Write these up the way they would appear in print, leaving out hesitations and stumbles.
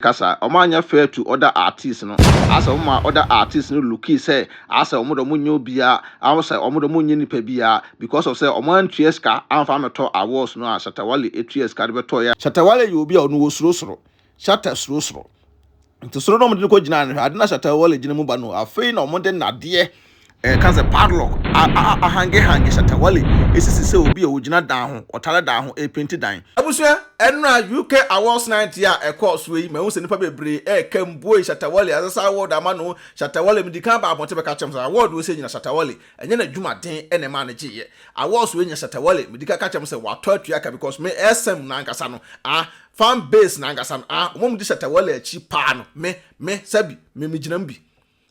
Kasa ɔmo anyɛ fair to other artists no, asɛ ɔmo ma other artists no looki sɛ asɛ ɔmo de ɔmo nyɛ obiara, asɛ ɔmo de ɔmo nyɛ nipa biara, because of sɛ ɔmo antua sika amfa amɛtɔ awards no a Shatta Wale etua sika de bɛtɔ yɛ. Shatta Wale yɛ obi a ɔno wɔ suro soro. Shatta suro soro. Nti soro na ɔmo de no kɔ gyina no, hwɛ ade na Shatta Wale gyina mu ba no. Afei na ɔmo de nadeɛ ɛka sɛ padlock ahange hange Shatta Wale esisi sɛ obi a ogyina dan ho, ɔtare dan ho, epenti dan. Abusua, ɛnura UK Awards Night a ɛkɔɔ so yi, mɛhu sɛ nipa bebree ɛɛka mboe Shatta Wale asesa award ama no. Shatta Wale, mi di kan ba abɔnten bɛka kyɛm sɛ award wo sɛ nyina, Shatta Wale ɛnyɛ n'adwumaden ɛna ɛma no gyeeɛ. Awards wo nyina, Shatta Wale, mi di kan ka kyɛm sɛ watɔ atua ka, because me SM n'ankasa no, ah, fan base n'ankasa no, ah, wɔn mu di Shatta Wale akyi paa no, me sɛbi me gyina mu bi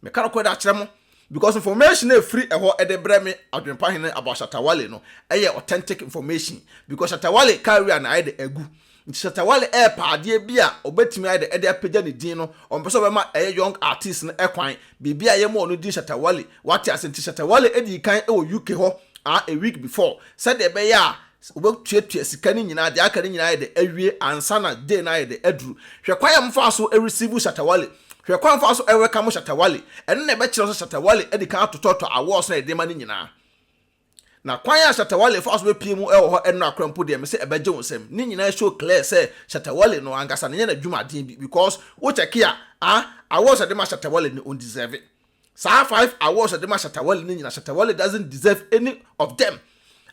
meka no kɔ de akyerɛ mo, because information a efiri ɛhɔ ɛde brɛ me Adwempa Hene about Shatta Wale no ɛyɛ authentic information, because Shatta Wale career na ayɛ de agu. Nti Shatta Wale ɛɛpa adeɛ bi a ɔbɛtumi ayɛ de ɛde apagya ne din no. Ɔmpɛ sɛ ɔbɛma ɛyɛ young artist no ɛkwan biribi a yɛ mu ɔno din Shatta Wale, wate ase? Nti Shatta Wale edi kan ɛwɔ UK hɔ, ah, a week before, sɛdeɛ ɛbɛyɛ a wobɛtuatua sika no nyinaa deɛ aka no nyinaa yɛ de awie ansa na day no ayɛ de aduru. Hwɛ kwan a mfa so ɛreceive Shatta Wale, hwɛ kwan fa so ɛwɛka mo Shatta Wale. Ɛno na ɛbɛkyerɛ sɛ Shatta Wale ɛde kan atotɔtɔ awards na yɛde ma no nyinaa. Na kwan a Shatta Wale fa so bɛpie mu ɛwɔ hɔ ɛno akora mpo deɛ, mesɛ ɛbɛgye wo nsɛm ne nyinaa show clear sɛ Shatta Wale no ankasa no nyɛ n'adwumaden bi, because wokyɛke a, ah, awards yɛde ma Shatta Wale no, ɔndeserve it. Saa five awards yɛde ma Shatta Wale no nyinaa, Shatta Wale doesn't deserve any of them.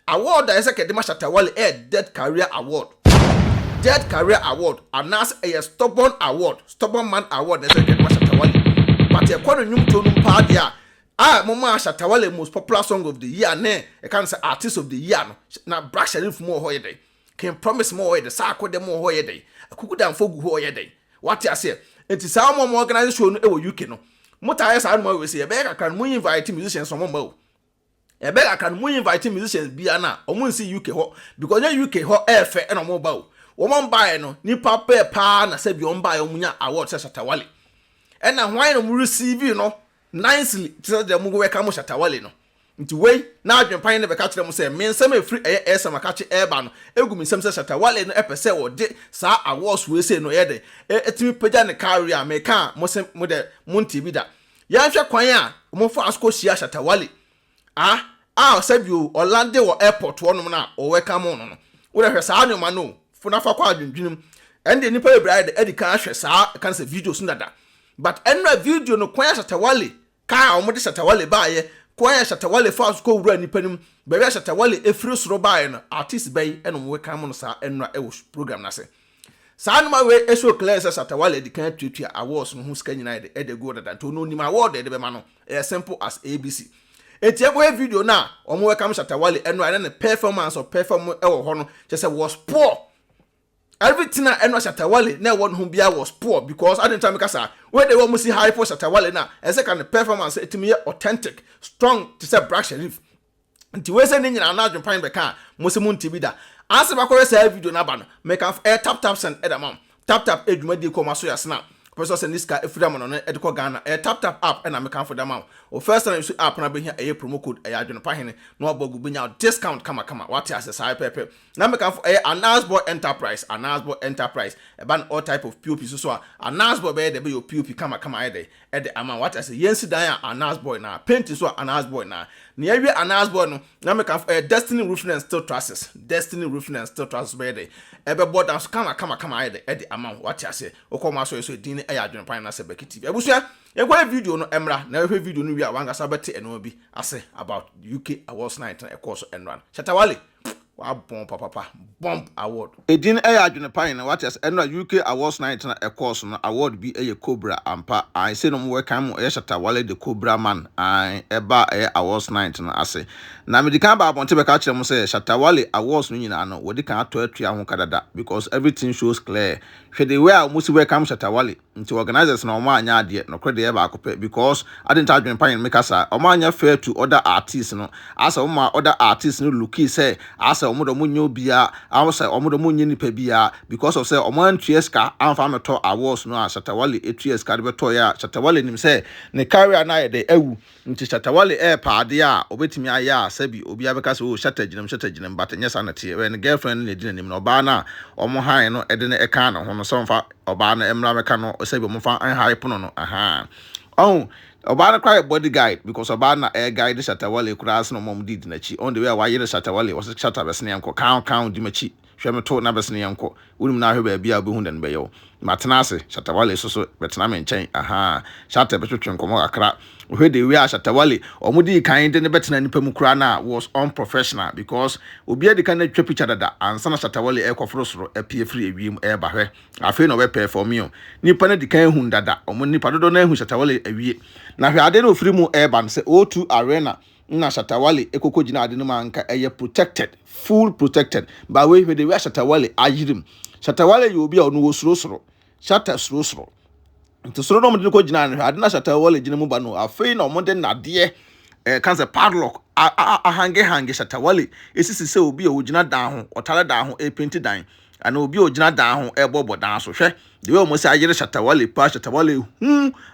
Award a ɛsɛ kɛde ma Shatta Wale ɛyɛ Dead Career Award, Dead Career Award, anaasɛ ɛyɛ Stubborn Award, Stubborn Man Award na ɛsɛ kɛde ma Shatta Wale. But ɛkɔ no nnwomtoɔ no paa deɛ a mo maa Shatta Wale Most Popular Song of the Year ne ɛka no sɛ Artist of the Year no, na Black Sherif mu wɔ hɔ yɛ dɛ, King Promise mu wɔ hɔ yɛ dɛ, Saako dɛ mu wɔ hɔ yɛ dɛ, Akuku Danfo gu hɔ yɛ dɛ, wate aseɛ? Nti saa ɔmo a ɔmo organize show no ɛwɔ UK no, mo taa yɛ saa no mo awɛ sɛ yɛbɛyɛ kakra no, mo invite musicians, ɔmo ma o ɛbɛyɛ kakra no, mo invite musicians bia na ɔmo nsi UK hɔ, because nyɛ UK hɔ ɛɛfɛ ɛna ɔmo ba o. Wɔn baeɛ no, nipa pɛɛ paa na sɛbi wɔn baeɛ, wɔn nya award sɛ Shatta Wale ɛna hwan na wɔn receive no nicely te sɛ deɛ mo welcome Shatta Wale no. Nti wei na adwempan no bɛka kyerɛ mo sɛ me nsɛm efiri ɛyɛ ɛsɛm akakye ɛɛba no egu mi nsɛm sɛ Shatta Wale no ɛpɛ sɛ wɔde saa awards wei sei no ɛyɛ de ɛtumi pagya ne career. Meka mo sɛ mo de mo nte bi da. Yɛnhwɛ kwan a mo fa aso kɔ hyia Shatta Wale, ah a sɛbi o, ɔlande wɔ airport hɔnom na ɔwɛka mo no, wode hwɛ saa nneɛma no fo nafa kɔ adwendwenem. Ɛn deɛ nipa bebree ayɛ de ɛdi kan ahwɛ saa kan sɛ videos no dada, but ɛnura video no, kwan a Shatta Wale kaa a wɔde Shatta Wale baayɛ, kwan a Shatta Wale fa so kɔ wura nipa nim, baabi a Shatta Wale efiri soro baayɛ no, artist bɛyi ɛna wɔn wɛka mo no saa ɛnura ɛwɔ program n'ase. Saa nnoma wei ɛso clear sɛ Shatta Wale di kan tuatua awards no ho sika nyinaa yɛ de ɛde gu dada, nti ɔno onim award ɛde bɛma no. Ɛyɛ simple as ABC. Eti ɛkɔyɛ video no a wɔn welcome Shatta Wale ɛno a, ɛna ne performance of perform ɛwɔ hɔ no kyerɛ sɛ was poor. Everything a ɛno Shatta Wale na ɛwɔ ne ho biara was poor, because adi nta mi kasa wey de wɔn si hype Shatta Wale na ɛsɛ ka ne performance etumi yɛ authentic, strong te sɛ Black Sherif. Nti wei sɛ ne nyinaa na adwempan bɛka a mo sɛ mo nti bi da ansa bakɔyɛ saa video no aba no. Meka ɛyɛ Tap Tap Send ɛda ma Tap Tap edwumadie kɔ ɔmo aso yasena pɛ sɛ ɔsɛ ne sika efiri ama no ɛde kɔ Ghana. Ɛyɛ Tap Tap app ɛna meka fo dama o. First time you app na bɛhia ɛyɛ promo code, ɛyɛ Adwenepa Hene, na wabɔ gu bɛnya discount kamakama, wate ase? Saa pɛpɛ na meka fo ɛyɛ Anasboy Enterprise. Anasboy Enterprise ɛba no all type of POP so a Anasboy bɛyɛ dɛ bɛyɛ POP kamakama ayɛ dɛ ɛde ama, wate ase? Yɛnsi dan a, Anasboy, na paint so a, Anasboy. Na yɛwie Anasboy no na meka fo ɛyɛ Destiny Roofing and Steel Trusses. Destiny Roofing and Steel Trusses bɛyɛ dɛ ɛbɛbɔ dan so kama kama kama ayɛ dɛ ɛde ama, wate ase? Wokɔ mo asɔre so edin ɛyɛ Adwenepan na sɛ Bɛki TV. Abusua, yɛnkɔyɛ video no mmra na yɛhwɛ video no wie a, wankasa bɛte ɛnoɔ bi ase about UK Awards Night na ɛkɔɔ so ɛnora no. Shatta Wale wabɔn papapa bomb award. Edin ɛyɛ Adwenepan na wate ase. Ɛnora UK Awards Night na ɛkɔɔ so no, award bi ɛyɛ Cobra ampa ae sɛ no mo wɔkan mo ɛyɛ Shatta Wale, the Cobra Man ae ɛba ɛyɛ awards night no ase. Na mede kan ba abɔnten bɛka kyerɛ mo sɛ Shatta Wale awards no nyinaa no, wɔde kan atɔ atua ho kadada, because everything shows clear. Hwɛ the way a wɔn si welcome Shatta Wale. Nti organisers na wɔn anyɛ adeɛ nokorɛ deɛ ɛyɛ baako pɛ, because adi nta adwene pan meka saa, wɔn anyɛ fair to other artists no, asɛ wɔn ma other artists no looki sɛ asɛ Asɛ ɔmo de ɔmo nyɛ obiara, asɛ ɔmo de ɔmo nyɛ nipa biara, because of sɛ ɔmo antua sika amfa amɛtɔ awards no a Shatta Wale etua sika de bɛtɔeɛ a Shatta Wale nim sɛ ne career no ayɛ dɛ awu. Nti Shatta Wale ɛɛpɛ adeɛ a obetumi ayɛ a sɛbi obiara bɛka sɛ, "Oh, Shatta gyina mu, Shatta gyina mu," but ɛnyɛ saa na ɛteɛ. Ɛyɛ ne girlfriend no na edi n'anim na ɔbaa no a ɔmo han no ɛde no ɛka ne ho no sɛ ɔmfa ɔbaa no mmra mɛka no, sɛbi ɔmo fa nhype no. Ahan, ɔho ɔbaa no koraa yɛ body guide because ɔbaa no na ɛyɛ guide Shatta Wale koraa sɛ ɔmo didi n'akyi on the way a wayere Shatta Wale. Wɔsɛ Shatta bɛsene yɛn kɔ kan kan di m'akyi, hwɛ me to na bɛsene yɛn kɔ. Wonim na ahwɛ baabi a wobɛhu dɛ no bɛyɛ wo matena ase. Shatta Wale so so bɛtena me nkyɛn. Aha, Shatta bɛtwetwe nkɔmmɔ kakra. Wohwɛ the way a Shatta Wale ɔmo dii kan de ne bɛtena nipa mu koraa na was unprofessional because obi adi kan atwa picture dada ansa na Shatta Wale ɛkɔforo soro apue firi ewiem ɛɛba. Hwɛ, afei na ɔbɛ perform o. Nipa no di kan ehu dada, ɔmo nipa dodoɔ no ehu Shatta Wale awie. Na hwɛ ade no ofiri mu ɛɛba no sɛ O2 Arena na Shatta Wale ekoko gyina ade no mu anka ɛyɛ protected, full protected. But wei, hwɛ the way a Shatta Wale ayere mu. Shatta Wale yɛ obi a ɔno wɔ suro soro. Shatta suro soro, nti soro na ɔmo de no kɔ gyina no. Hwɛ ade na Shatta Wale gyina mu ba no, afei na ɔmo de nadeɛ kan sɛ padlock ahange hange Shatta Wale esisi sɛ obi a ogyina dan ho, ɔtare dan ho, epenti dan ana obi a ogyina dan ho ɛbɔbɔ dan so. Hwɛ the way ɔmo sɛ ayere Shatta Wale pa. Shatta Wale hu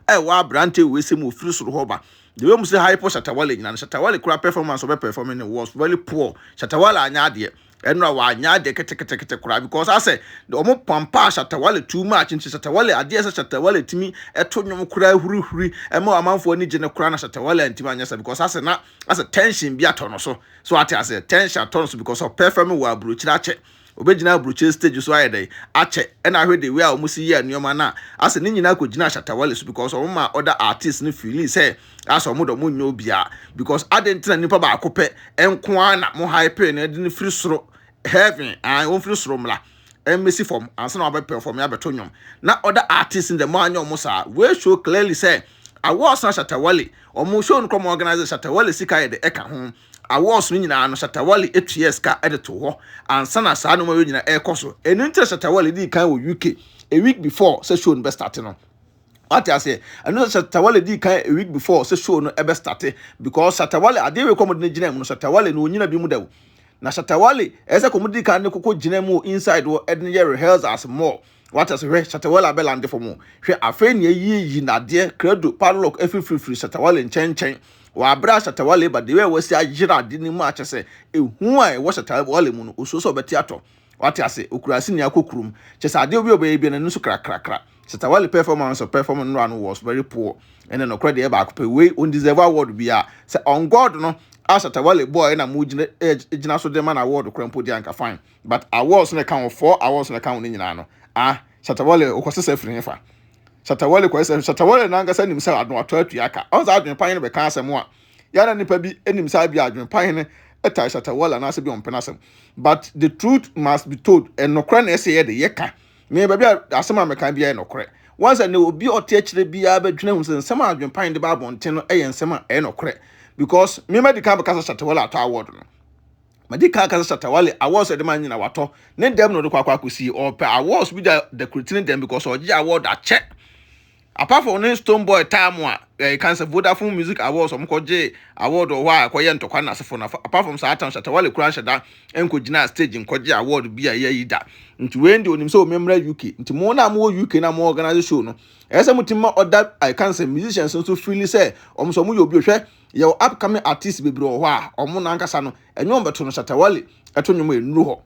ɛwɔ aberante wei sɛ mu ofiri soro hɔ ba. The way ɔmo sɛ hype Shatta Wale nyina no, Shatta Wale kura performance ɔbɛ perform no was very poor. Shatta Wale anya adeɛ ɛno a wanya adeɛ ketekete koraa because asɛ ɔmo pampa Shatta Wale too much. Nti Shatta Wale adeɛ sɛ Shatta Wale timi ɛto nnwom koraa hurihuri ɛma amanfoɔ ani gye ne koraa na Shatta Wale antimi anyɛ sɛ because asɛ na asɛ tension bi atɔ no so. So ate asɛ tension atɔ no so because of perform wɔ aburokyire akyɛ, obɛgyina aburokyire stage so ayɛ dɛ akyɛ. Ɛna ahwɛ the way a wɔn si yɛ nneɛma na asɛ ne nyinaa kɔ gyina Shatta Wale so because wɔn ma other artists no feel sɛ asɛ wɔn de wɔn nyɛ obiara because ade ntina nipa baako pɛ nko ara na mo hype no ɛde ne firi soro heaven a wɔn firi soro mmla ɛmmɛsi fam ansa na wabɛ perform abɛto nnwom na other artists in the mo anyɛ wɔn saa. Wei show clearly sɛ awards na Shatta Wale wɔn show no kɔ mo organize, Shatta Wale sika yɛ de ɛka ho. Awards no nyinaa no, Shatta Wale etua sika ɛde to hɔ ansa na saa nneɛma yi nyinaa ɛrekɔ so. Ɛnu nti Shatta Wale di kan wɔ UK a week before sɛ show no bɛ start no. Wate aseɛ? Ɛno sɛ Shatta Wale di kan a week before sɛ show no ɛbɛ start because Shatta Wale adeɛ wei kɔn mo de ne gyina mu no, Shatta Wale no onyina bi mu dɛw na Shatta Wale ɛsɛ kɔn di kan ne koko gyina mu inside wɔ ɛde ne yɛ rehearsals more. Wate ase? Hwɛ Shatta Wale abɛ land fam. Hwɛ, afei nea yiyi nadeɛ credo padlock efirifirifiri Shatta Wale nkyɛnkyɛn wɔ abere a Shatta Wale ba. De wei a wɔsi ayere ade ne mu akyɛ sɛ ehu a ɛwɔ Shatta Wale mu no, osuo sɛ ɔbɛte atɔ. Wate ase? Okura ase nea akɔ kurom kyɛ sɛ adeɛ obi a ɔbɛyɛ bi no nso krakrakra. Shatta Wale performance of performance no ano was very poor. Ɛna nɔkorɛ deɛ baako pɛ wei on deserve award bi a sɛ on God no a Shatta Wale boy na mo gyina gyina so de ma na award kora mpo de anka fine, but awards no ka ho, four awards no ka ho ne nyinaa no, ah, Shatta Wale okɔ sɛ firi hefa? Shatta Wale kɔ sɛ Shatta Wale nankasa nim sɛ ado atɔ atua aka. Ɔn sɛ adwene pan no bɛka asɛm a yɛn nipa bi nim sɛ abi adwene pan no ɛta Shatta Wale anaasɛ bi ɔmpɛ n'asɛm, but the truth must be told. Ɛnɔkorɛ na ɛsɛ yɛ de yɛka me baabi a asɛm a mɛka bi yɛ nɔkorɛ. Wɔn sɛ ne obi a ɔte akyire biara bɛdwene ho sɛ nsɛm a adwene pan de ba abɔnten no ɛyɛ nsɛm a ɛyɛ nɔkorɛ because me ma di kan bɛka sɛ Shatta Wale atɔ award no. Madi kan kasa Shatta Wale awards ɛde ma nyina watɔ ne dɛm na ɔde kɔ akɔsi. Ɔpɛ awards bi da decorate ne dɛm because ɔgye award akyɛ apart from ne Stonebwoy time a kan sɛ Vodafone Music Awards ɔmo kɔgye award wɔ hɔ a ɛkɔyɛ ntɔkwa n'asefo no. Apart from saa time, Shatta Wale kura nhyɛ da nkɔgyina stage nkɔgye award bi a ɛyɛ yi da. Nti wei de onim sɛ omemmra UK. Nti mo na mo wɔ UK na mo organize show no, ɛyɛ sɛ mo ti ma ɔda I can say musicians nso feel sɛ ɔmo sɛ ɔmo yɛ obi. Ohwɛ, yɛwɔ upcoming artists bebree wɔ hɔ a ɔmo nankasa no ɛnyɛ ɔmo bɛto no. Shatta Wale ɛto nnwom a ɛnuru hɔ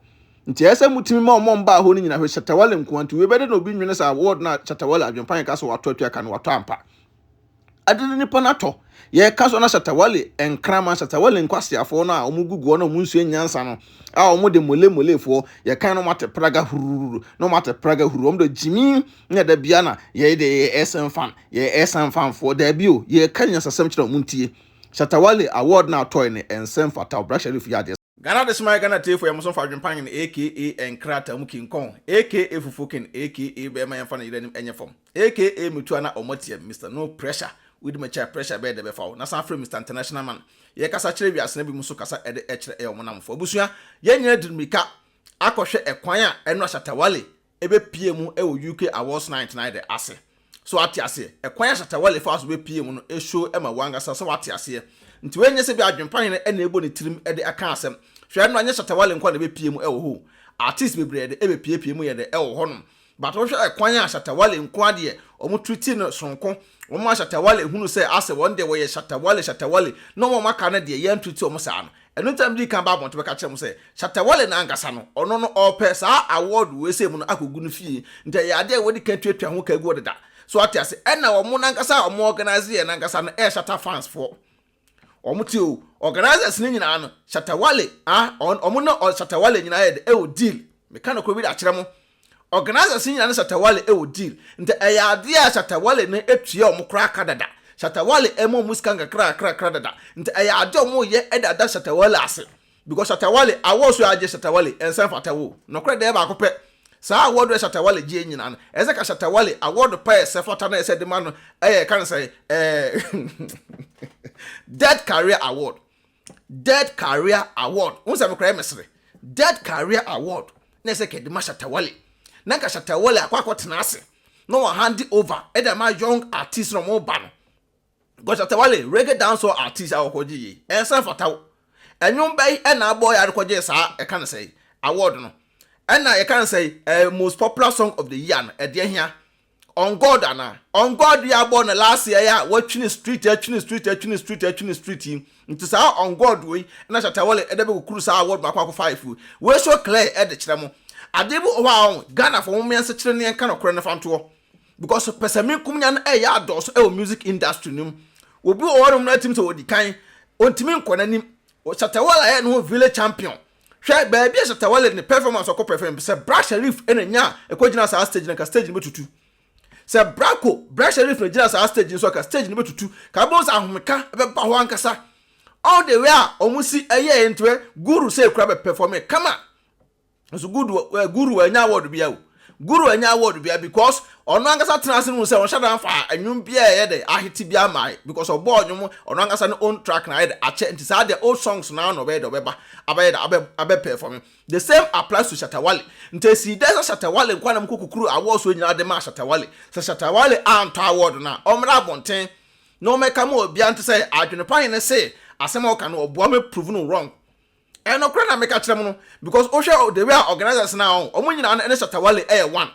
nti ɛyɛ sɛ mutumi ma ɔmo mbaa hɔ no nyinaa. Hwɛ Shatta Wale nko. Nti wei bɛde na obi nwene sɛ award na Shatta Wale adwempan ka sɛ watɔ atua ka no, watɔ ampa. Ade no nipa no atɔ yɛka so na Shatta Wale nkrama, Shatta Wale nkwasiafoɔ no a ɔmo gugu hɔ na ɔmo nsua nyansa no a ɔmo de mole molefoɔ yɛka no, ɔmo ate praga hururu na ɔmo ate praga hururu. Ɔmo de gyimi na da bia na yɛyɛ de yɛyɛ sm fan, yɛyɛ sm fanfoɔ. Daabi o, yɛka nyansasɛm kyerɛ ɔmo ntie. Shatta Wale award na atɔe ne nsɛm fata. Black Sherif yɛ adeɛ. Ghana de soma Ghana tiefo yɛ mo so fa adwempan no, aka nkrataa mu King Kong, aka Fufu King, aka bɛrima yɛmfa no yerɛ anim ɛnyɛ fam, aka mutua na ɔmo teɛ Mr No Pressure. Wodi m'akyi a pressure bɛyɛ dɛ bɛfa wo na san frɛ Mr International Man. Yɛkasa kyerɛ wiase na bi mu so kasa ɛde ɛkyerɛ ɛyɛ ɔmo namfo abusua. Yɛn nyinaa di mirika akɔhwɛ ɛkwan a ɛno Shatta Wale ɛbɛpie mu ɛwɔ UK Awards night night de ase so. Ate aseɛ? Ɛkwan a Shatta Wale fa so bɛpie mu no ɛshow ɛma wankasa sɛ wate aseɛ. Nti wɔnyɛ sɛ bi adwempan no ɛna ɛbɔ ne tirim ɛde aka asɛm. Hwɛ, ɛno anyɛ Shatta Wale nko na ɛbɛpie mu ɛwɔ hɔ. Artist bebree de ɛbɛpiepie mu yɛ de ɛwɔ hɔnom, but wohwɛ ɛkwan a Shatta Wale nko adeɛ ɔmo treat no sonko, wɔn a Shatta Wale hunu sɛ asɛ wɔn deɛ wɔyɛ Shatta Wale, Shatta Wale, na wɔn aka no deɛ yɛn treat wɔn saa no. Ɛno ntam di kan ba abɔnten bɛka kyerɛ mo sɛ Shatta Wale n'ankasa no, ɔno no ɔpɛ saa award wei sɛ mu no akɔgu no fie, nti ɛyɛ adeɛ a wɔde kan tuatua ho ka gu deda so ate ase. Ɛna wɔn n'ankasa a wɔn organize yɛ n'ankasa no ɛyɛ Shatta fans foɔ. Wɔn ti o, organisers ne nyinaa no, Shatta Wale, ah, wɔn ne Shatta Wale nyinaa yɛ de ɛwɔ deal. Meka no koro bi de akyerɛ mo, organisers nyinaa ne Shatta Wale ɛwɔ deal, nti ɛyɛ adeɛ a Shatta Wale no etua wɔn koraa ka dada. Shatta Wale ɛma wɔn sika nkakra kakra dada, nti ɛyɛ adeɛ a wɔn yɛ ɛde ada Shatta Wale ase, because Shatta Wale awɔ so agye. Shatta Wale ɛnsa mfata wo nɔkorɛ deɛ baako pɛ. Saa award yɛ Shatta Wale gye nyinaa no, ɛsɛ ka Shatta Wale award pɛ ɛsɛ fata na ɛsɛ de ma no ɛyɛ kan sɛ dead career award, dead career award. N sɛ mekora yɛ mesere dead career award na ɛsɛ kɛde ma Shatta Wale, na nka Shatta Wale akɔtena ase na wɔn hand over ɛde ama young artist na wɔn ba no, because Shatta Wale, reggae dancehall artist a wɔkɔgye yie, ɛnsa fata wo. Ɛnwom bɛyi ɛna abɔ yɛ adekɔgye saa ɛka no sɛ award no, ɛna yɛka no sɛ most popular song of the year no, ɛdeɛ hia On God ana On God yɛ abɔ no last year yɛ a wɔatwini street, atwini street, atwini street, atwini street yi. Nti saa On God wei ɛna Shatta Wale ɛde bɛ kukuru saa award baako akɔ five wei so clear. Ɛde kyerɛ mo adeɛ bi wɔ hɔ a ɔn Ghana fo wɔn mmiɛnsa kyerɛ ne yɛn ka no korɛ ne fa ntoɔ, because pɛsɛmi nkumnya no ɛyɛ adɔɔso ɛwɔ music industry no mu. Obi wɔ hɔnom no atim sɛ wɔdi kan, ontumi nkɔ n'anim. Shatta Wale ayɛ ne ho village champion. Hwɛ baabi a Shatta Wale ne performance ɔkɔ perform sɛ Black Sherif ɛna nya ɛkɔ gyina saa stage no ka stage no bɛtutu. Sɛ Brako Black Sherif na gyina saa stage nso ka stage no bɛtutu ka bɛn sɛ ahomeka ɛbɛba hɔ ankasa. All the way a ɔmo si ɛyɛ ntoɛ Guru sɛ ekura bɛ perform kama nso Guru Guru anya award bia o, Guru anya award bia, because ɔno ankasa tena ase no sɛ ɔnhyɛ dan fa ɛnwom bia ɛyɛ dɛ ahete bia ama because ɔbɔ ɔnwom ɔno ankasa ne own track na ayɛ dɛ akyɛ. Nti saa deɛ old songs na ɔno ɔbɛyɛ dɛ ɔbɛba abɛyɛ dɛ abɛ perform. The same applies to Shatta Wale. Nti esi dɛ sɛ Shatta Wale nkwa nam kɔ kukuru award so nyinaa de ma Shatta Wale sɛ Shatta Wale antɔ award na ɔmmra abɔnten na ɔmɛka ma obia nte sɛ adwene ne se asɛm a ɔka no ɔboa me prove no wrong. Ɛno kora na meka kyerɛ mu no, because wohwɛ the way a organisers na ɔmo nyinaa no ɛne Shatta Wale ɛyɛ one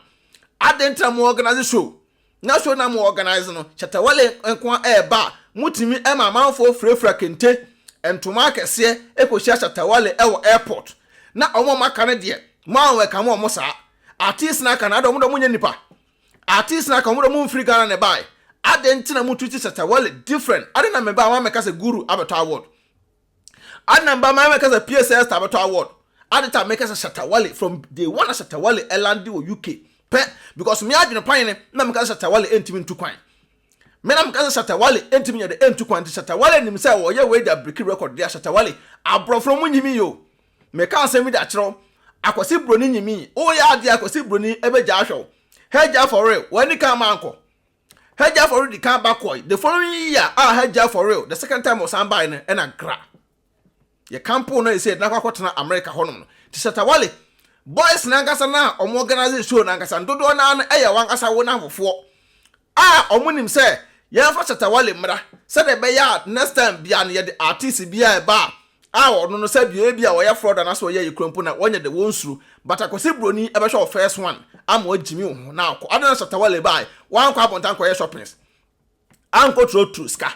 ade ntina mo organize show na show na mo organize no, Shatta Wale nko ɛɛba a motumi ɛma amanfoɔ firafira kente ntoma akɛseɛ ɛkɔhyia Shatta Wale ɛwɔ airport, na ɔmo a aka no deɛ mo a wɔka mo ɔmo saa artist na aka na ade ɔmo de ɔmo nyɛ nipa artist na aka ɔmo de ɔmo mfiri Ghana na ɛbae ade ntina mo treat Shatta Wale different. Ade na meba ama mɛka sɛ Guru abɛtɔ award, ade na mba ma mɛka sɛ PSS abɛtɔ award, ade ta mɛka sɛ Shatta Wale from day one a Shatta Wale ɛland wɔ UK pɛ, because me adwene pan ne na meka sɛ Shatta Wale ɛntumi ntu kwan. Me na meka sɛ Shatta Wale ɛntumi nyɛ de ɛntu kwan, nti Shatta Wale nim sɛ wɔyɛ wei de break record de a Shatta Wale aborɔfo mu nyimi yi o. Meka asɛm bi de akyerɛw Akwasi Broni nyimi woyɛ adeɛ Akwasi Broni ɛbɛgya ahwɛ wo. Hagya for real, wɔani kan ma ankɔ Hagya for real di kan ba kɔe. The following year a Hagya for real the second time ɔsan bae no, ɛna gra yɛ kampo no ɛsɛ yɛde akɔ akɔtena America hɔnom no. Nti Shatta Wale boys n'ankasa na ɔmo organize show n'ankasa dodoɔ naa no ɛyɛ wankasa wo n'afofoɔ a ɔmo nim sɛ yɛmfa Shatta Wale mmra sɛdeɛ ɛbɛyɛ a next time bia no yɛde artist bi a ɛba a ɔno no sɛ bia bi a ɔyɛ fraud anaasɛ ɔyɛ yɛ kura mpo na wɔnyɛ de wɔn suro, but Akwasi Broni ɛbɛhwɛ wɔ first one ama wagyimi wo ho na akɔ ade na Shatta Wale baa wankɔ abɔnten kɔyɛ shoppings, ankɔ turoturo sika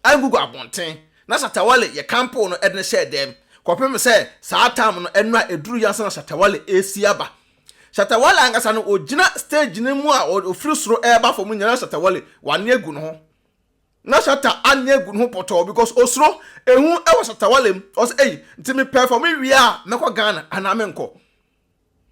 angugu abɔnten na Shatta Wale yɛ kampo no ɛde no hyɛɛ dɛm kɔpem sɛ saa time no ɛno a ɛduru yansa na Shatta Wale esi aba. Shatta Wale ankasa no ogyina stage no mu a ofiri soro ɛreba fam nyinaa, Shatta Wale wane agu ne ho na Shatta ane agu ne ho pɔtɔɔ because osuro ehu ɛwɔ Shatta Wale mu. Ɔsɛ ɛyi nti mi perform wie a mɛkɔ Ghana anaa menkɔ,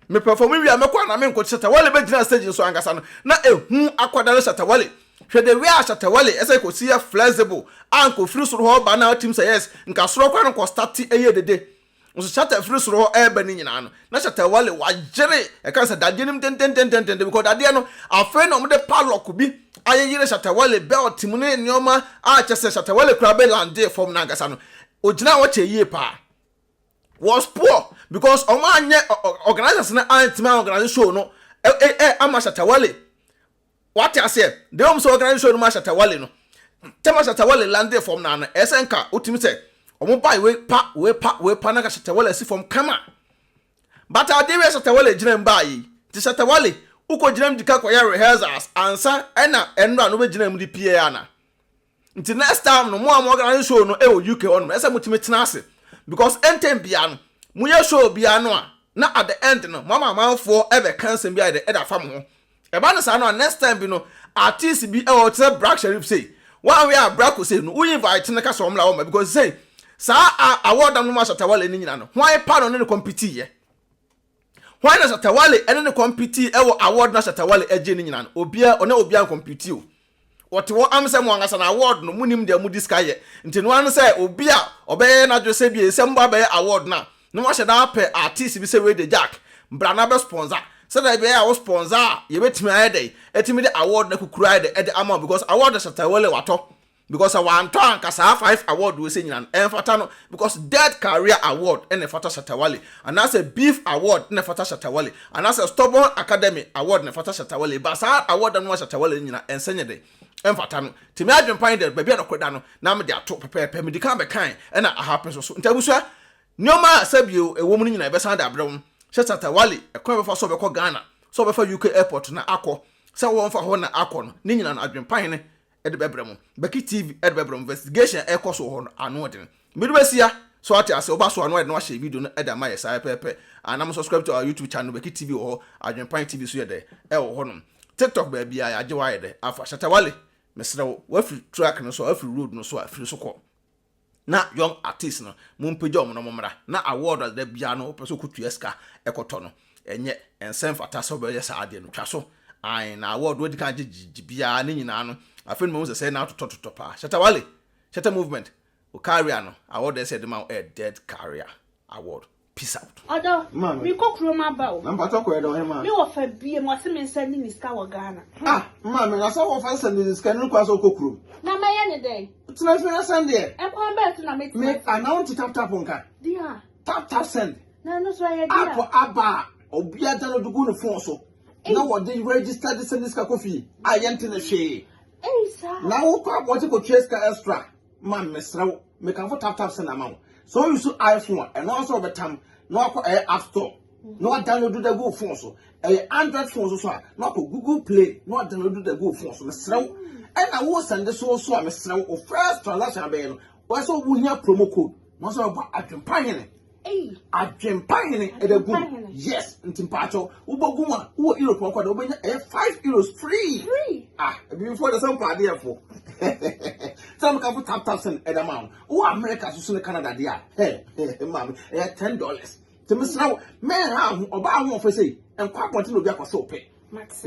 mi perform wie a mɛkɔ anaa menkɔ. Shatta Wale bɛgyina stage nso ankasa no na ehu akɔda no. Shatta Wale, hwɛ the way a Shatta Wale ɛsɛ kò si yɛ flexible a nkofiri soro hɔ ba na ɔtim sɛ yes nka soro kora no kɔ start ɛyɛ dede nso Shatta firi soro hɔ ɛɛba ne nyinaa no na Shatta Wale wagyere ɛka sɛ dadeɛ nim tententententen because dadeɛ no afei na wɔde padlock bi ayɛyere Shatta Wale belt mu ne nneɛma a kyɛ sɛ Shatta Wale kura bɛ land fam n'ankasa no ogyina hɔ kyɛ yie paa. Was poor because ɔmo anyɛ organisers no antumi organize show no ɛ ɛ ama Shatta Wale wate aseɛ deɛ wɔn sɛ organize show no ma Shatta Wale no tɛma Shatta Wale land fam na no ɛsɛ nka wotumi sɛ Ɔmo bae wei pa wei pa wei pa na nka Shatta Wale asi fam kama. But adeɛ wei a Shatta Wale gyina mu baeɛ yi, nti Shatta Wale wokɔ gyina mu di ka kɔyɛ rehearsals ansa ɛna ɛnora no wobɛgyina mu de pie ana? Nti next time no mo a mo organise show no ɛwɔ UK hɔ nom ɛsɛ motumi tena ase because ɛntɛm biara no moyɛ show biara no a na at the end no mo ama amanfoɔ ɛbɛka nsɛm bi ayɛ dɛ ɛde afa mo ho. Ɛba no saa no a next time bi no artist bi ɛwɔ te sɛ Brak Sharif sei wanwe a Brako sei no wo invite no ka sɛ ɔmmra wɔmma because sei saa a award no ma Shatta Wale no nyina no hwan pa no ne no compete yɛ hwan na Shatta Wale ɛne no compete ɛwɔ award na Shatta Wale ɛgye no nyina no obia ɔne obia compete o. Wɔte hɔ am sɛ mo ankasa na award no monim deɛ mode sika yɛ nti no ara ne sɛ obi a ɔbɛyɛ n'adwene sɛ bie sɛ moba abɛyɛ award no a na wahyɛ da apɛ artist bi sɛ wei deɛ Jack bra na bɛ sponsor sɛdeɛ ɛbɛyɛ a wo sponsor a yɛbɛtumi ayɛ dɛn atumi de award no akukuru ayɛ dɛn ɛde ama wo because award no Shatta Wale watɔ because sɛ wantɔ a anka saa 5 award wei sɛ nyina no ɛmfata no because dead career award ɛna ɛfata Shatta Wale anaasɛ beef award na ɛfata Shatta Wale anaasɛ stubborn academy award na ɛfata Shatta Wale ba saa award no ma Shatta Wale no nyina ɛnsɛ nyɛ dɛ ɛmfata no nti me adwempa ne dɛ baabi a nɔkorɛ da no na mede ato pɛpɛɛpɛ medi kan bɛkae ɛna aha pɛ so so nti abusua nneɛma a sɛbio ɛwɔ mu no nyina ɛbɛsan de abrɛ wo sɛ Shatta Wale ɛkwan bɛfa so ɔbɛkɔ Ghana sɛ ɔbɛfa UK airport na akɔ sɛ wɔmfa hɔ na akɔ no ne nyina no adwempa hene de bɛbrɛ mo. Becky TV de bɛbrɛ mo. Investigation a ɛrekɔ so wɔ hɔ no, ano ɔden. Mede bɛsia. So ate ase? Woba so a na wayɛ na wahyɛ video no de ama yɛ saa pɛpɛɛpɛ. Ana mo subscribe to our YouTube channel Becky TV wɔ hɔ. Adwenpan TV so yɛ dɛ ɛwɔ hɔnom. TikTok baabi a yɛagye wayɛ dɛ afa. Shatta Wale, mesrɛ wo, wafiri track no so a, wafiri road no so a, firi so kɔ. Na young artist no mompagya wɔn na wɔmmra na award a da biara no wopɛ sɛ wokɔtua sika kɔtɔ no ɛnyɛ ɛnsɛ mfata sɛ wobɛyɛ saa adeɛ no twa so ae na award wadi kan gyegyegye biara ne nyinaa no afei no mahu sɛ sɛ na atotɔtotɔ paa Shatta Wale Shatta Movement wo career no award ɛsɛ yɛde ma wo ɛyɛ dead career award. Peace out. Ɔdɔ, Maame. mekɔ kurom aba o. Na mpakyɛ kɔ yɛ dɛ ɔhemaa. Me wɔfa biem, ɔse me nsa ni ne sika wɔ Ghana. Hmm. Ah, maame, na sɛ wɔfa sɛ ne sika no kwan sɛ wokɔ kurom. Na mɛyɛ ne dɛn? Tena fie na sɛn deɛ. Ɛkwan bɛn so na mɛtena Me, fie? anaa wonte tap tap nka? Deɛ. Tap tap send. Na ɛno so ɛyɛ deɛ. App aba a, obiara download gu ne phone so. Na wɔde register de send sika kɔ fie a yɛnte ne hwee. Ei saa. Na wokɔ abɔnten kɔtua sika extra. Man mesrɛ wo mekamfo tap tap send ama wo. Sɛ wo use iPhone a ɛno ara sɛ wɔbɛtam na wakɔ ɛyɛ app store na wa download de agu wo phone so. Ɛyɛ Android phone so so a na wakɔ Google Play na wa download de agu wo phone so. Mesrɛ wo ɛna wo send so so a mesrɛ wo wo first transaction abɛyɛ no wɔyɛ sɛ wohia promo code na wɔsɛ wɔbɔ adwempa hene. Adwempa hene ɛda gu mu. Yes, nti mpaakyɛw wobɔ gu mu a wowɔ Europe ɔkɔ de wobɛnya ɛyɛ 5 euros free. Free. Ah, ebibifoɔ de sɛ mpa adeɛ fo. Sɛ mo ka fo tap tap send ɛda ma wo. Wowɔ America so so ne Canada deɛ a, hɛ hɛ maame ɛyɛ $10. Nti mesrɛ wo mɛnha ho ɔbaa ho ɔfɛ sei nkɔ abɔnten na obi akɔ sɛ wopɛ.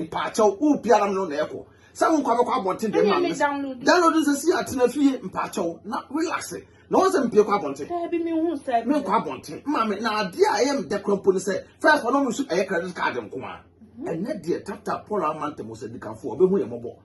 Mpaakyɛw wo biara no na ɛkɔ. Sɛ wo nkɔ abɛkɔ abɔnten deɛ maame. Download nsɛ si atena fie mpaakyɛw na relax. Na wɔn sɛ mpie kɔ abɔnten. Daabi mi hu sɛ. Mi nkɔ abɔnten. Maame na adeɛ a ɛyɛ mi dɛ kora mpo ne sɛ first ɔno nso ɛyɛ credit card nko a. Ɛnɛ deɛ tata Paul Amante mo sɛ dikanfo ɔbɛhu yɛ mɔbɔ.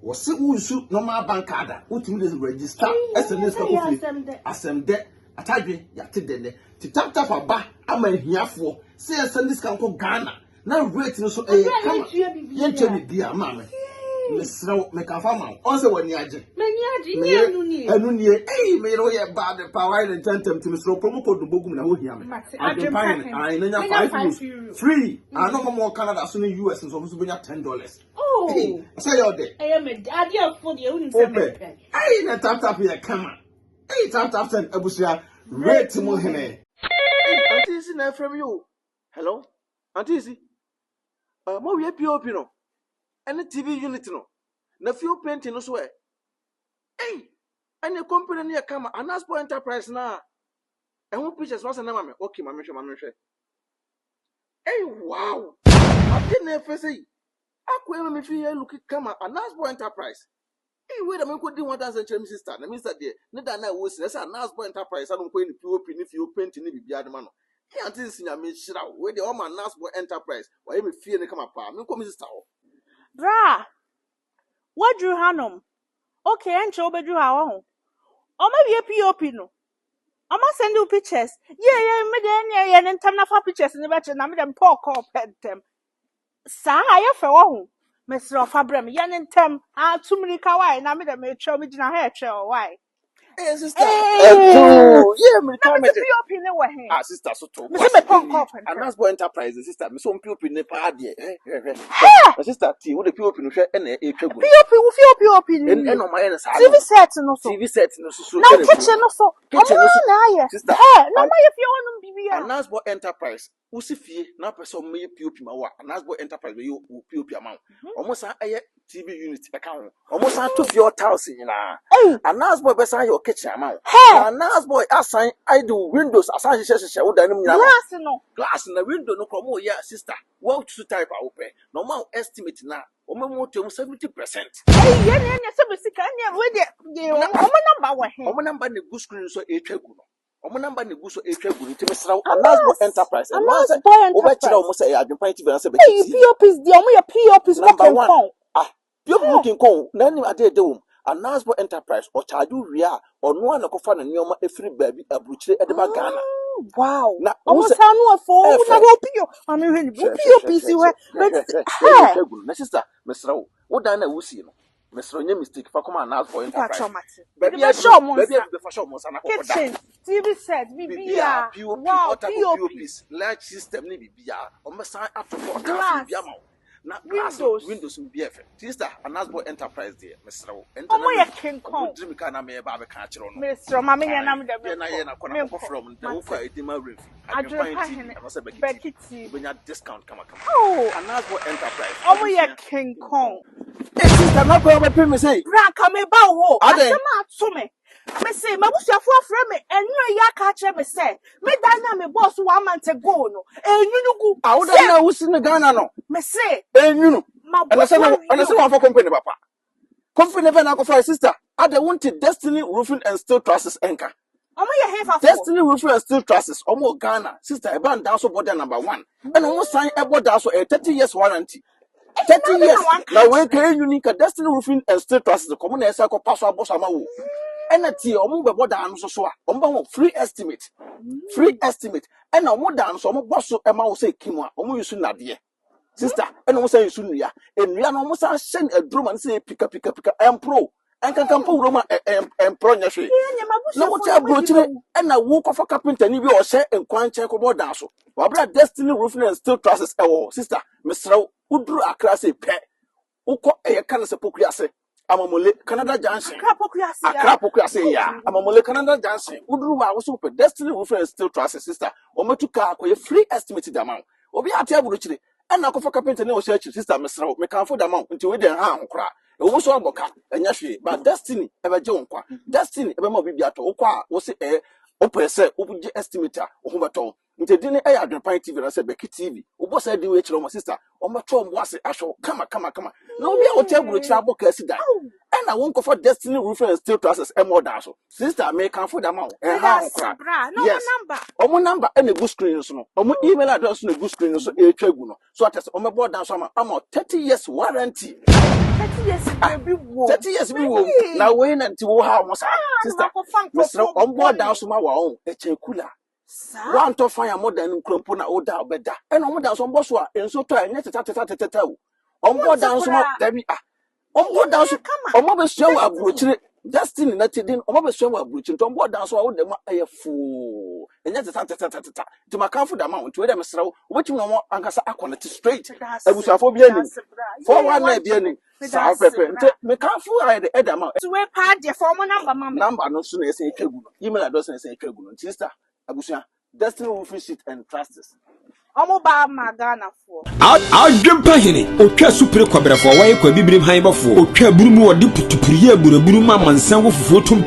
Wɔsi wo nsu normal bank card a wotumi de register ɛsɛ ne sika kɔ fie. Asɛm dɛ atadwe yate dɛ nɛ. Ti tap tap aba ama ahiafoɔ sɛ yɛsɛ ne sika nkɔ Ghana na rate no so ɛyɛ kama. Yɛntua biribiara maame. Mesrɛ wo mekafa ma wo. Ɔn sɛ w'ani agye. M'ani agye nyɛ ɛnu nie. Ɛnu nie. Ei me yere woyɛ bad paa wayɛ ne ntɛntɛm nti mesrɛ wo promo code no bɔgu mu na ho hia me. Adwempa hene ae na nya 5 euros free. Ano ɔmo wɔ Canada so ne US nso ɔmo nso bɛnya $10. Oh. Sɛ yɛ ɔdɛ. Ɛyɛ me dɛ adeɛ fo deɛ wonim sɛ mepɛ. Ei na tap tap yɛ kama. Ei tap tap send abusua rate mu hene. Auntie Isi na ɛfrɛ me o. Hello? Auntie Isi. Uh, mo wie POP no. Ɛne TV unit no. Na fuel painting no so ɛ. Ei! Ɛne company no yɛ kama. Anaspo Enterprise na. Ɛho pictures wasa na ma me. Okay, ma me hwɛ, ma me hwɛ. Ei, wow! Ade na ɛfɛ sɛ yi. Akɔ ɛma me fi yɛ look kama. Anaspo Enterprise. Ei, wei da menkɔdi ho adanse nkyerɛ me sister. Na me sister deɛ, ne da na ɛwɔ si na ɛsɛ Anaspo Enterprise ano nkɔyɛ ne POP ne fie painting ne biribiara de ma no. Ei, Auntie Nsi Nyame nhyira wo. Wei deɛ ɔma Anaspo Enterprise. Wayɛ me fie no kama paa. Menkɔ me sister hɔ. Bra, waduru hanom. Okay, ɛnkyɛ wobɛduru ha wɔ ho. Ɔma wie POP no. Ɔma send you pictures. Yie yɛ me deɛ ɛne ɛyɛ ne ntɛm na fa pictures ne bɛkyerɛ na me deɛ mpɛ ɔkɔɔ pɛ ntɛm. Saa ayɛ fɛ wɔ ho. Mesrɛ ɔfa brɛ me yɛ ne ntɛm. Ah, tu mirika wae na me deɛ metwɛ me gyina ha ɛtwɛ wɔ wae. Hey, sister. Ɛto yɛ Na mirika mese mɛgye. POP ne wɔ he? Ah, sister so to. Mese mepɔ nkɔ pɛntɛm. Anasbo Enterprise, sister, me so POP ne paa deɛ. Hwɛ hwɛ hwɛ. Na sister ti wo de POP no hwɛ ɛna ɛtwa gu no. POP wo fie POP ne Ɛn wie. ɛna ɔmo ayɛ no saa TV no. set no so. TV set no so so Na wo ɛna gu. kitchen no so. Ɔmo Kitchen no so. na ayɛ. Sister. Hɛ, na ɔmo ayɛ fie hɔnom biribiara. Anasbo Enterprise, wosi fie na pɛ sɛ ɔmo yɛ POP ma wo a, Anasbo Enterprise bɛyɛ wo POP ama wo. Ɔmo san ɛyɛ TV unit ɛka ho. Ɔmo san to fie tiles nyinaa. Ei, Anasbo bɛsan ayɛ kitchen ama wo. hɛ, Na Anasbo asan ayɛ de windows asan hyehyɛ hyehyɛ wo dan no mu nyinaa ma wo. Glass no. Glass na window no kɔ ɔmo yɛ, sister, wɔtutu type a wopɛ na ɔmo a estimate na ɔmo mu to mu 70%. Ei, yɛn yɛn sɛ bɛ sika ɛnyɛ wei deɛ deɛ Na ɔmo number wɔ he? Ɔmo number na egu screen so etwa gu no. Ɔmo number na egu so etwa gu no, nti mesrɛ wo, Anasbo Enterprise, ɛno ara sɛ Anasbo wobɛkyerɛ Enterprise. ɔmo sɛ ɛyɛ Adwempan TV anaasɛ Bɛkyi Ei, TV. POPs deɛ ɔmo yɛ POPs mo Number one. kenkɔn. Ah, POP mu kinkɔn na anim ade ɛda wɔm. Anasbo Enterprise ɔkyaagye wie a, ɔno a na kɔfa ne nneɛma efiri baabi aburukyire ɛde ba Ghana. Na wo Ɔmo sɛ nsa ano ɛfɔ ɛfɛ. na wɔ PO maame hwɛ ni wo Hwɛ hwɛ POP hwɛ si hwɛ hɔ. hwɛ But hwɛ hwɛ hɛ, hwɛ gu no. Na sister, mesrɛ wo, wo dan na wusie no, mesrɛ wo, nyɛ mistake fa kɔma Anasbo Enterprise. Mpatwɔ mate. Baabi Mede bɛhyɛ aduru ɔmo baabi nsa. aduru bɛfa hyɛ ɔmo nsa na kɔkɔ da. Kitchen, TV set, Biribiara biribiara. POP, Wow, all type of POP. POPs, light system ne biribiara, ɔmo san ato fɔ tiles Glass. bi ama wo na glass Windows. Windows bi ɛfɛ. Sister, Anasbo Enterprise deɛ, mesrɛ wo. Ɔmo yɛ kinkɔn. Ɔmo diri mi kaa na meyɛ ba abɛka akyerɛ wo no. Mesrɛ maame nyɛ nam dɛ Yɛ na yɛ na kɔ na menkɔ. kɔkɔ frɛ ɔmo no Mate. wokɔ a ɛdi ma remfi Adwempa Adwempan TV Hene, anaasɛ Bɛki Bɛki TV TV. wobɛnya discount kamakama. Oh, Anasbo Enterprise. Ɔmo yɛ kinkɔn. Hey sister, na kɔ ɔbɛpɛ mi sɛ Bra nka meba wo hɔ. Adɛn? Asɛm a ato me. Mese m'abusuafo afrɛ me ɛnura yi aka akyerɛ me sɛ me dan na me bɔɔ so 1 month ago no enwunu gu. A wodan na wosi no Ghana no Mese enwunu ma ɛna sɛ na bɔ ɛna sɛ wɔamfa company papa, company bɛ na akɔfa. Sister, ada wonte Destiny Roofing and Steel Trusses ɛnka? Ɔmo yɛ hefa fo? Destiny Roofing and Steel Trusses, ɔmo wɔ Ghana. Sister, ɛba ndan so bɔ number one, ɛna ɔmo san ɛbɔ dan so ɛyɛ 30 years warranty, 30 years. Na wei ka enwuni ka Destiny Roofing and Steel Trusses kɔmo na ɛsɛ akɔpa so abɔ so ama wo. Ɛna tie, ɔmo bɛbɔ dan no so so a, ɔmo bɛ wɔ free estimate, free estimate. Ɛna ɔmo dan no so ɔmo bɔ so ɛma wo sɛ kim a ɔmo yi so nnadeɛ, sister, ɛna ɔmo san yi so nnua nnua no, ɔmo san hyɛ aduro ma no sɛ pika pika pika, ɛmpro ɛnkankan mpo wuro ma ɛ ɛ ɛmpro nyɛ hwee. Na wote aburokyire ɛna wo kɔfa carpenter ni bi a ɔhyɛ nkwankyɛn kɔbɔ dan so wabra. Destiny Roofing and Steel Trusses ɛwɔ hɔ. Sister, mesrɛ wo, woduru Akra sɛ pɛ, wokɔ ɛyɛ ka no sɛ Pokuase Amamole Canada Junction. Akra Pokuase. Akra Pokuase ya, Amamole Canada Junction, woduru hɔ a woso wopɛ Destiny Roofing and Steel Trusses. Sister, wɔmɛtu kaa akɔyɛ free estimate dama wo. Obi ate aburokyire ɛna akɔfa carpenter ne ɔhyɛ akyiri. Sister, mesrɛ wo, mekamfo dama wo. Nti wei deɛ nha ho koraa ɛwɔ so abɔ ka ɛnyɛ hwee, but Destiny ɛbɛgye wo nkwa. Destiny ɛbɛma obi bi atɔ. Wokɔ a wose ɛyɛ wopɛ sɛ wogye estimate a, wo ho bɛtɔ wo. Nti din no ɛyɛ Adwempan TV na sɛ Bɛki TV wobɔ saa din wei kyerɛ wɔn, sister, wɔmbɛtɔ wɔn bo ase ahwɛ wo kama kama kama. Na obi a wote aburokyire abɔ kaa si dan ɛna wɔn nkɔfa Destiny Roofing and Steel Trusses ɛmɔ dan so. Sister, mekamfo dama wo, ɛnha ho koraa. Bra na ɔmo Yes. number. Ɔmo number ɛna egu screen so no, ɔmo email address no egu screen no so ɛretwa gu no so. Ɔtɛ sɛ ɔmo bɔ dan so ama 30 years warranty. 30 years bi wɔ. 30 years bi wɔ mu. Na wei na nti wo ha ɔmo saa, sister, mesrɛ, ɔmo bɔ dan so ma wa ɔn ɛkyɛn kula. Saa. Wantɔ fan a mo dan no nkura mpo na woda a wobɛda. Ɛna ɔmo dan so ɔmo bɔ so a nsuo tɔ a ɛnyɛ teta teta teta o. Ɔmo bɔ dan so ma dabi ah, ɔmo bɔ dan so Kama. ɔmo abɛsua wɔ aburokyire. Destiny na ti din ɔmo abɛsua wɔ aburokyire, nti ɔmo bɔ dan so a woda mu ɛyɛ foo, ɛnyɛ teta teta teta. Nti makamfo dama wo. Nti wei dɛ mesrɛ wo, wobɛtumi na ɔmo ankasa akɔ ne te straight. Abusuafoɔ bi anim 419 bi anim saa pɛpɛ. Nti mekamfo ayɛ de ɛda ma wo. Tuwe paa deɛ, fɔ ɔmo number ma me. Number no so na ɛsɛ etwa gu no, email address na ɛsɛ etwa gu no. Nti sister, abusua, Destiny Roofing Sheet and Trusses. Ɔmo ba ama Ghanafoɔ. Adwempa Hene otwa supere kɔbrɛfoɔ wɔyɛ kɔ abibirim han bɔfoɔ otwa aburu mu wɔde putupuru yɛ aburaburu ma amansan wɔ fufuo tom.